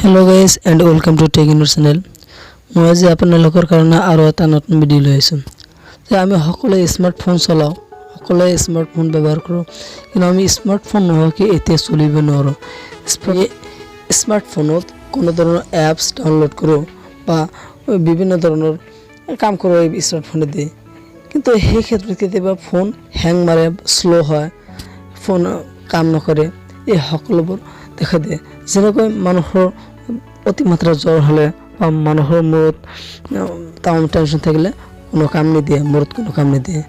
Hello guys and welcome to Tech Inner channel. মই আজি আপোনালোকৰ কাৰণে আৰু এটা নতুন ভিডিঅ' লৈ আহিছোঁ যে আমি সকলোৱে স্মাৰ্টফোন চলাওঁ, সকলোৱে স্মাৰ্টফোন ব্যৱহাৰ কৰোঁ, কিন্তু আমি স্মাৰ্টফোন নোহোৱাকৈ এতিয়া চলিব নোৱাৰোঁ। স্মাৰ্টফোনত কোনো ধৰণৰ এপছ ডাউনলোড কৰোঁ বা বিভিন্ন ধৰণৰ কাম কৰোঁ এই স্মাৰ্টফোনেদি। কিন্তু সেই ক্ষেত্ৰত কেতিয়াবা ফোন হেং মাৰে, শ্ল' হয়, ফোন কাম নকৰে, এই সকলোবোৰ দেখা দিয়ে। যেনেকৈ মানুহৰ অতিমাত্ৰা জ্বৰ হ'লে বা মানুহৰ মূৰত তামাম টেনশ্যন থাকিলে কোনো কাম নিদিয়ে, মূৰত কোনো কাম নিদিয়ে।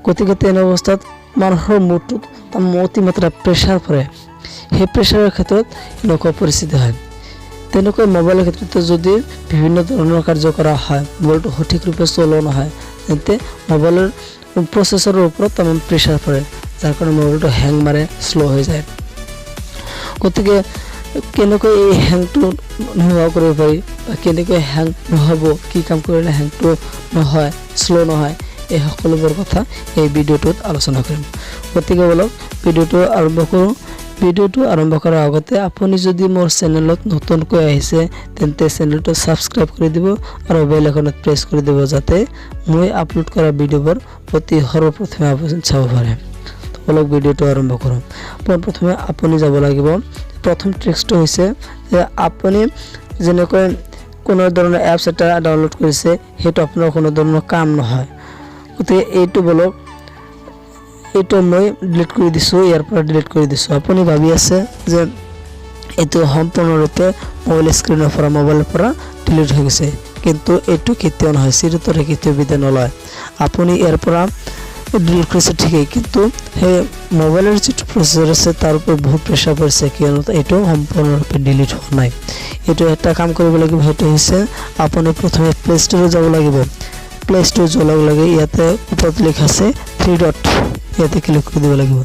গতিকে তেনে অৱস্থাত মানুহৰ মূৰটোত অতিমাত্ৰা প্ৰেছাৰ পৰে। সেই প্ৰেছাৰৰ ক্ষেত্ৰত এনেকুৱা পৰিস্থিতি হয়। তেনেকৈ মোবাইলৰ ক্ষেত্ৰতো যদি বিভিন্ন ধৰণৰ কাৰ্য কৰা হয়, মোবাইলটো সঠিক ৰূপে চলোৱা নহয়, তেন্তে মোবাইলৰ প্ৰচেছৰৰ ওপৰত তামাম প্ৰেছাৰ পৰে, যাৰ কাৰণে মোবাইলটো হেং মাৰে, শ্ল' হৈ যায়। গতিকে কেনেকৈ এই হেংটো নোহোৱা কৰিব পাৰি বা কেনেকৈ হেং নহ'ব, কি কাম কৰিলে হেংটো নহয়, শ্ল' নহয়, এই সকলোবোৰ কথা এই ভিডিঅ'টোত আলোচনা কৰিম। গতিকে ব'লক, ভিডিঅ'টো আৰম্ভ কৰোঁ। ভিডিঅ'টো আৰম্ভ কৰাৰ আগতে আপুনি যদি মোৰ চেনেলত নতুনকৈ আহিছে, তেন্তে চেনেলটো ছাবস্ক্ৰাইব কৰি দিব আৰু বেল আইকনত প্ৰেছ কৰি দিব, যাতে মই আপলোড কৰা ভিডিঅ'বোৰ অতি সৰ্বপ্ৰথমে আপুনি চাব পাৰে। ব'লক, ভিডিঅ'টো আৰম্ভ কৰোঁ। পোনপ্ৰথমে আপুনি যাব লাগিব, প্ৰথম ট্ৰিক্সটো হৈছে যে আপুনি যেনেকৈ কোনো ধৰণৰ এপছ এটা ডাউনলোড কৰিছে, সেইটো আপোনাৰ কোনো ধৰণৰ কাম নহয়। গতিকে এইটো ব'লক, এইটো মই ডিলিট কৰি দিছোঁ, ইয়াৰ পৰা ডিলিট কৰি দিছোঁ। আপুনি ভাবি আছে যে এইটো সম্পূৰ্ণৰূপে মোবাইল স্ক্ৰীণৰ পৰা, মোবাইলৰ পৰা ডিলিট হৈ গৈছে। কিন্তু এইটো কেতিয়াও নহয়, চিৰতৰে কেতিয়াও বিদায় নলয়। আপুনি ইয়াৰ পৰা ডিলিট কৰিছে ঠিকেই, কিন্তু সেই মোবাইলৰ যিটো প্ৰচেছৰ আছে, তাৰ ওপৰত বহুত প্ৰেছাৰ পৰিছে, কিয়নো এইটো সম্পূৰ্ণৰূপে ডিলিট হোৱা নাই। এইটো এটা কাম কৰিব লাগিব, সেইটো হৈছে আপুনি প্ৰথমে প্লে ষ্ট'ৰত যাব লাগিব। প্লে ষ্ট'ৰ যোৱাৰ লগে লগে ইয়াতে ওপৰত লিখা আছে থ্ৰী ডট, ইয়াতে ক্লিক কৰি দিব লাগিব।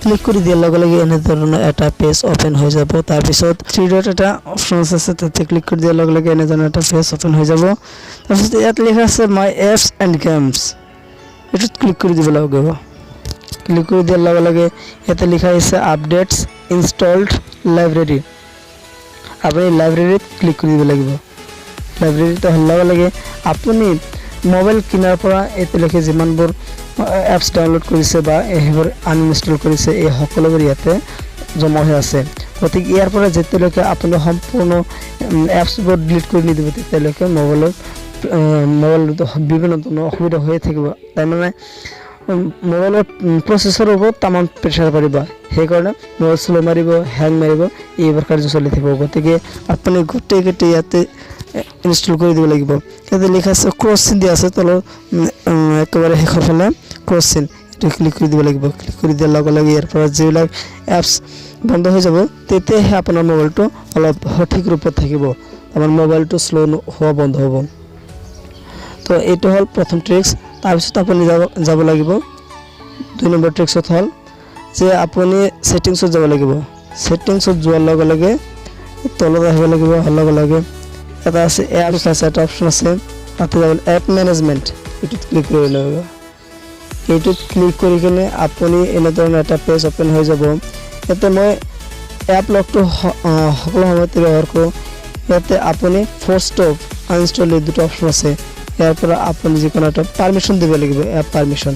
ক্লিক কৰি দিয়াৰ লগে লগে এনেধৰণৰ এটা পেজ অ'পেন হৈ যাব। তাৰপিছত থ্ৰী ডট এটা অপশ্যন আছে, তাতে ক্লিক কৰি দিয়াৰ লগে লগে এনেধৰণৰ এটা পেজ অ'পেন হৈ যাব। তাৰপিছত ইয়াত লিখা আছে মাই এপছ এণ্ড গেমছ, এইটোত ক্লিক কৰি দিব লাগিব। ক্লিক কৰি দিয়াৰ লগে লগে ইয়াতে লিখা আছে আপডেটছ ইনষ্টলড লাইব্ৰেৰী। আপুনি লাইব্ৰেৰীত ক্লিক কৰি দিব লাগিব। লাইব্ৰেৰীত অহাৰ লগে লগে আপুনি মোবাইল কিনাৰ পৰা এতিয়ালৈকে যিমানবোৰ এপছ ডাউনলোড কৰিছে বা সেইবোৰ আনইনষ্টল কৰিছে, এই সকলোবোৰ ইয়াতে জমা হৈ আছে। গতিকে ইয়াৰ পৰা যেতিয়ালৈকে আপুনি সম্পূৰ্ণ এপছবোৰ ডিলিট কৰি নিদিব, তেতিয়ালৈকে মোবাইলত বিভিন্ন ধৰণৰ অসুবিধা হৈয়ে থাকিব। তাৰমানে মোবাইলৰ প্ৰচেছৰৰ ওপৰত তামাম প্ৰেছাৰ পৰিব, সেইকাৰণে মোবাইল শ্ল' মাৰিব, হেং মাৰিব, এইবোৰ কাৰ্য চলি থাকিব। গতিকে আপুনি গোটেইকেইটা ইয়াতে ইনষ্টল কৰি দিব লাগিব। ইয়াতে লিখা আছে, ক্ৰছ চিন দিয়া আছে তলত, একেবাৰে শেষৰ ফালে ক্ৰছ চিন, এইটো ক্লিক কৰি দিব লাগিব। ক্লিক কৰি দিয়াৰ লগে লগে ইয়াৰ পৰা যিবিলাক এপছ বন্ধ হৈ যাব, তেতিয়াহে আপোনাৰ মোবাইলটো অলপ সঠিক ৰূপত থাকিব, আপোনাৰ মোবাইলটো শ্ল' হোৱা বন্ধ হ'ব। তো এইটো হ'ল প্ৰথম ট্ৰিক্স। তাৰপিছত আপুনি যাব লাগিব দুই নম্বৰ ট্ৰিক্সত, হ'ল যে আপুনি ছেটিংছত যাব লাগিব। ছেটিংছত যোৱাৰ লগে লগে তলত আহিব লাগিব। অহাৰ লগে লগে এটা আছে, এপছ আছে, এটা অপশ্যন আছে, তাতে যাব, এপ মেনেজমেণ্ট, এইটোত ক্লিক কৰিব লাগিব। এইটোত ক্লিক কৰি কিনে আপুনি এনেধৰণৰ এটা পেজ অ'পেন হৈ যাব। ইয়াতে মই এপ লকটো সকলো সময়তে ব্যৱহাৰ কৰোঁ। ইয়াতে আপুনি ফ'ৰ্চ ষ্টপ, আনইনষ্টল, এই দুটা অপশ্যন আছে। ইয়াৰ পৰা আপুনি যিকোনো এটা পাৰ্মিশ্যন দিব লাগিব, এপ পাৰ্মিশ্যন।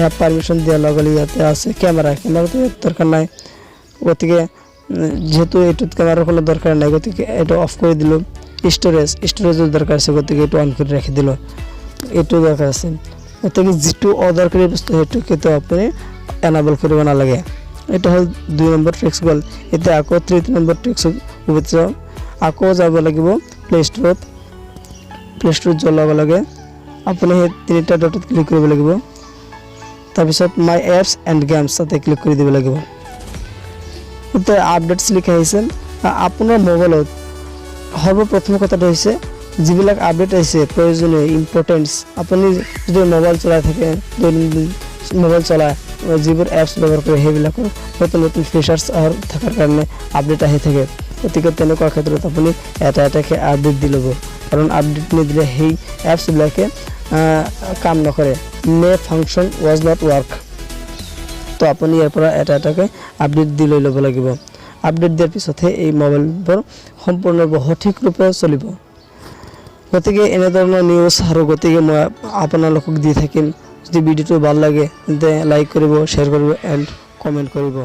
এপ পাৰ্মিশ্যন দিয়াৰ লগে লগে ইয়াতে আছে কেমেৰা। কেমেৰাটো ইয়াত দৰকাৰ নাই। গতিকে যিহেতু এইটোত কেমেৰাৰ কোনো দৰকাৰ নাই, গতিকে এইটো অফ কৰি দিলোঁ। ষ্ট'ৰেজ, ষ্ট'ৰেজৰ দৰকাৰ আছে, গতিকে এইটো অন কৰি ৰাখি দিলোঁ। এইটো দৰকাৰ আছে। গতিকে যিটো অদৰকাৰী বস্তু, সেইটো কেতিয়াও আপুনি এনাবল কৰিব নালাগে। এইটো হ'ল দুই নম্বৰ ট্ৰিক্স গ'ল। এতিয়া আকৌ তৃতীয় নম্বৰ ট্ৰিক্সত উভতি যাওঁ। আকৌ যাব লাগিব প্লে ষ্ট'ৰত। প্লে ষ্ট'ৰত যোৱাৰ লগে লগে আপুনি সেই তিনিটা ডটত ক্লিক কৰিব লাগিব। তাৰপিছত মাই এপছ এণ্ড গেমছ, তাতে ক্লিক কৰি দিব লাগিব। এতিয়া আপডেটছ লিখা আহিছে। আপোনাৰ মোবাইলত সৰ্বপ্ৰথম কথাটো হৈছে যিবিলাক আপডেট আহিছে প্ৰয়োজনীয়, ইম্পৰ্টেঞ্চ, আপুনি যদি মোবাইল চলাই থাকে, দৈনন্দিন মোবাইল চলায়, যিবোৰ এপছ ব্যৱহাৰ কৰে, সেইবিলাকৰ নতুন নতুন ফিচাৰ্ছ থকাৰ কাৰণে আপডেট আহি থাকে। গতিকে তেনেকুৱা ক্ষেত্ৰত আপুনি এটা এটাকৈ আপডেট দি ল'ব, কাৰণ আপডেট নিদিলে সেই এপছবিলাকে কাম নকৰে, may function was not work. তো আপুনি ইয়াৰ পৰা এটা এটাকৈ আপডেট দি লৈ ল'ব লাগিব। আপডেট দিয়াৰ পিছতহে এই মোবাইলবোৰ সম্পূৰ্ণৰূপে সঠিকৰূপে চলিব। গতিকে এনেধৰণৰ নিউজ আৰু গতিকে মই আপোনালোকক দি থাকিম। যদি ভিডিঅ'টো ভাল লাগে, তেন্তে লাইক কৰিব, শ্বেয়াৰ কৰিব এণ্ড কমেণ্ট কৰিব।